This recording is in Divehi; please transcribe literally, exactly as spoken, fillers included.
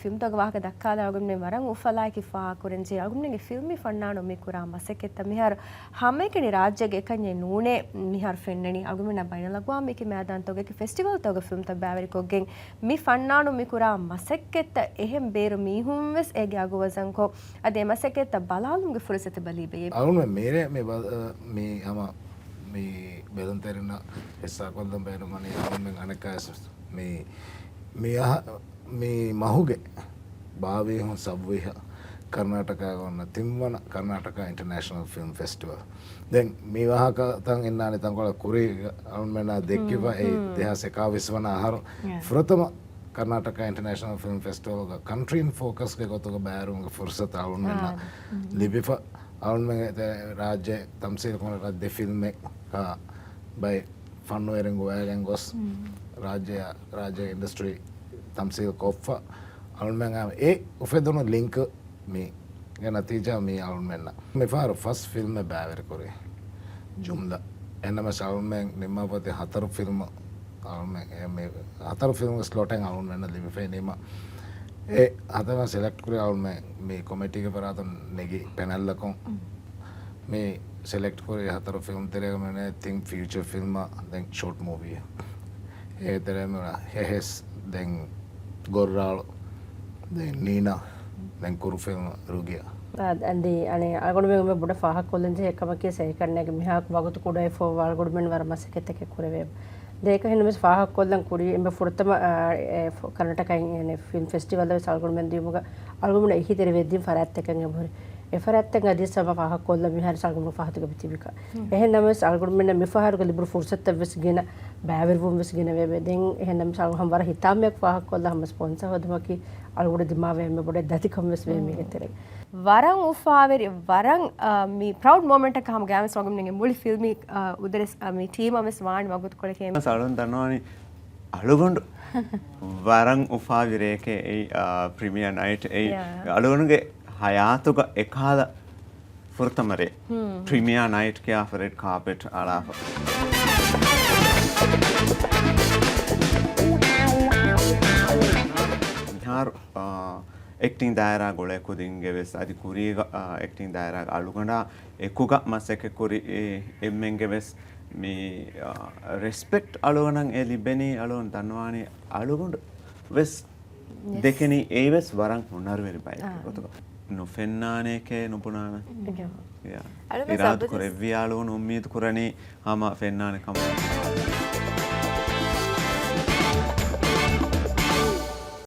ފިލްމްތަކުގެ ވާހަކަ ދައްކާލާ އަޅުގަނޑުމެން ވަރަށް އުފަލާއެކީ ފާހަގަކުރަންޖެހޭ. އަޅުގަނޑުމެންގެ ފިލްމީ ފަންނާނުން މި ކުރާ މަސައްކަތްތައް މިހާރު ހަމައެކަނި ރާއްޖޭގެ އެކަންޏެއް ނޫނޭ މިހާރު ފެންނަނީ. އަޅުގަނޑުމެންނަށް ބައިނަލްއަގްވާމީ މައިދާންތަކުގައި ފެސްޓިވަލްތަކުގެ ފިލްމްތައް ބައިވެރިކޮށްގެން މި ފަންނާނުން މި ކުރާ މަސައްކަތްތައް އެހެން ބޭރު މީހުން ވެސް އޭގެ އަގު ވަޒަންކޮށް، އަދި އެ މަސައްކަތްތައް ބަލާލުމުގެ ފުރުސަތެއް ލިބެއޭ. އަޅުގަނޑުމެން މިރޭ މި ބަ-، މި ހަމަ މި ބެލުންތެރިންނަށް ހިއްސާކޮށްލަން ބޭނުންވަނީ އަޅުގަނޑުމެން އަނެއްކާވެސް މި، މި އަހަ-، މި މަހުގެ ބާވީހުން ސައްވީހަށް ކަރްނާޓަކާގަ އޮންނަ ތިންވަނަ ކަރްނާޓަކާ އިންޓަރނޭޝަނަލް ފިލްމް ފެސްޓިވަލް. ދެން މި ވާހަކަތައް އިންނާނެ ތަންކޮޅެއް ކުރީގަ އަޅުމެންނާ ދެއްކިފަ އެ ދެހާސް އެކާވީސް ވަނަ އަހަރު ފުރަތަމަ ކަރްނާޓަކާ އިންޓަރނޭޝަނަލް ފިލްމް ފެސްޓިވަލްގަ ކަންޓްރީން ފޯކަސްގެ ގޮތުގަ ބައިވެރިވުމުގެ ފުރުސަތު އަޅުމެންނަށް ލިބިފަ، އަޅުމެންގެ ރާއްޖެ ތަމްސީލް ކުރަން ދެ ފިލްމެއް ބައި ފަންނުވެރިން ގޮވައިގެން ގޮސް، ރާއްޖެ، ރާއްޖޭގެ އިންޑަސްޓްރީ ތަމްސީލް ކޮށްފަ، އަޅުމެން އެ އުފެދުނު ލިންކް މީގެ ނަތީޖާ މީ އަޅުމެންނަށް މިފަހަރު ފަސް ފިލްމެއް ބައިވެރިކުރީ ޖުމްލަ. އެހެންނަމަވެސް އަޅުމެން ނިންމާފަ އޮތީ ހަތަރު ފިލްމް. އަޅުމެން އެ މި ހަތަރު ފިލްމްގެ ސްލޮޓެއް އަޅުމެންނަށް ލިބިފައި ނިމާ، އެ ހަތަރު ސެލެކްޓް ކުރި އަޅުމެން މި ކޮމިޓީގެ ފަރާތުން ނެގި ޕެނަލްއަކުން މި ސެލެކްޓް ކުރި ހަތަރު ފިލްމް ތެރޭގަ މި ތިން ފީޗަރ ފިލްމް، ދެން ޝޯޓް މޫވީ. އެ ތެރޭ މި ހެހެސް، ދެން ގޮއްރާޅު، ދެން ނީނާ، ދެން ކުރު ފިލްމް ރުގިޔާ. އަދި އަނދި އަނެއް އަޅުގަނޑުމެން ބޮޑަށް ފާހަގަކޮށްލަން ޖެހޭ ކަމަކީ ސޭކަންނޭގެ މިހާ ވަގުތު ކުޑައިފޯ އަޅުގަނޑުމެން ވަރަށް މަސައްކަތްތަކެއް ކުރެވޭ. ދޭކަހެން ނަމަވެސް ފާހަގަކޮށްލަން ކުރީ އެންމެ ފުރަތަމަ، އާ، އެ ފު-، ކަރްނާޓަކާ އިން-، އެ ފިލްމް ފެސްޓިވަލް ވެސް އަޅުގަނޑުމެން ދިޔުމުގަ އަޅުގަނޑުމެން އެހީތެރިވެއްދިން ފަރާތްތަކެއް އެބަހުރި. އެ ފަރާތްތައް އަދިވެސް ހަމަ ފާހަގަކޮށްލަން މިހާރު އަޅުގަނޑު ފާހަގަތުގަ ތިބިކަ. އެހެން ނަމަވެސް އަޅުގަނޑުމެންނަށް މިފަހަރުގެ ލިބުނު ފުރުސަތަށް ވެސް ގިނަ ބައިވެރިވުން ވެސް ގިނަވެވޭ. ދެން އެހެން ނަމަވެސް އަޅުގަނޑު ހަމަ ވަރަށް ހިތާމަޔަކު ފާހަގަކޮށްލާ ހަމަ ސްޕޮންސަ ހޯދުމަކީ އަޅުގަނޑު ދިމާވޭ އެންމެ ބޮޑެ ދަތިކަން ވެސް ވޭ މީގެ ތެރޭ. ވަރަށް އުފާވެރި، ވަރަށް، އާ، މި ޕްރައުޑް މޮމެންޓަކަށް ހަމަ ގައިމުވެސް ވަގުތު މި މުޅި ފިލްމީ، އާ، އުދަރެސް، އާ، މި ޓީމަށް ވެސް ވާން ވަގުތުކޮޅެކޭ. އަޅުން ދަންނަވާނީ އަޅުގަނޑު ވަރަށް އުފާވި ރެއެކޭ އެއީ، އާ، ޕްރިމިއާ ނައިޓް އެއީ. އަޅުގަނޑުގެ ހަޔާތުގަ އެކާލަ ފުރަތަމަ ރޭ. ޕްރިމިއާ ނައިޓް ކިޔާފަ ރެޑް ކާޕެޓް އަޅާފަ. މިހާރު، އާ، އެކްޓިން ދާއިރާ ގުޅޭ ކުދިންގެ ވެސް އަދި ކުރީގަ، އާ، އެކްޓިން ދާއިރާގަ އަޅުގަނޑާ އެކުގަ މަސައްކަތް ކުރި، އެ، އެންމެންގެ ވެސް މި، އާ، ރެސްޕެކްޓް އަޅުގަނޑަށް އެ ލިބެނީ އަޅުގަނޑު ދަންނަވާނީ އަޅުގަނޑު ވެސް ދެކެނީ އެއީ ވެސް ވަރަށް ހުނަރުވެރި ބައެއްގެ ގޮތުގަ. ނުފެންނާނޭކޭ ނުބުނާނެ. އިރާދަ ކުރެއްވި އަޅުގަނޑު އުއްމީދު ކުރަނީ ހަމަ ފެންނާނެ ކަމަށް.